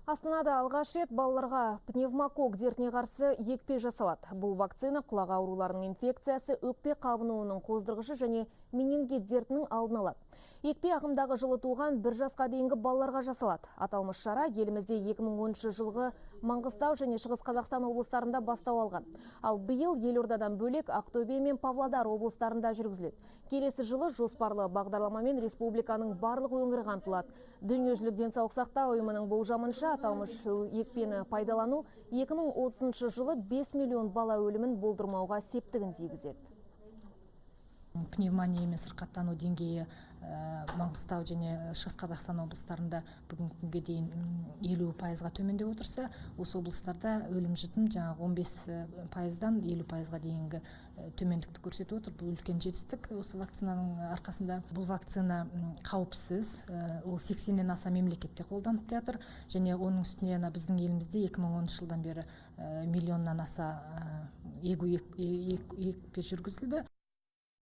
Астанада алғаш рет балаларға пневмококк дертіне қарсы екпе жасалады. Бұл вакцина құлақ ауруларының инфекциясы, өкпе қабынуының қоздырғышы және менингит дертінің алдын алады. Екпе ағымдағы жылы туған 1 жасқа дейінгі балаларға жасалады. Аталмыш шара елімізде 2010 жылғы Маңғыстау және Шығыс Қазақстан облыстарында бастау алған. Ал биыл елордадан бөлек Ақтөбе мен Павлодар облыстарында жүргізіледі. Келесі жылы жоспарлы бағдарламамен республиканың барлық өңірі қамтылады. Дүниежүзілік денсаулық сақтау ұйымының болжамынша, аталмыш екпені пайдалану 2030 жылы 5 миллион бала өлімін болдырмауға септігін тигізеді. Пневмониямен сырқаттану деңгейі Маңғыстау және Шығыс Қазақстан облыстарында бүгінгі күнге дейін 50%-ға төмендеп отырса, осы облыстарда өлім жітім жаңағы 15%-дан 50%-ға дейінгі төмендікті көрсетіп отыр. Бұл үлкен жетістік осы вакцинаның арқасында. Бұл вакцина қауіпсіз, ол 80-нен аса мемлекетте қолданып келатыр және оның үстіне ана біздің елімізде 2010 жылдан бері миллионнан аса егу екпе жүргізілді.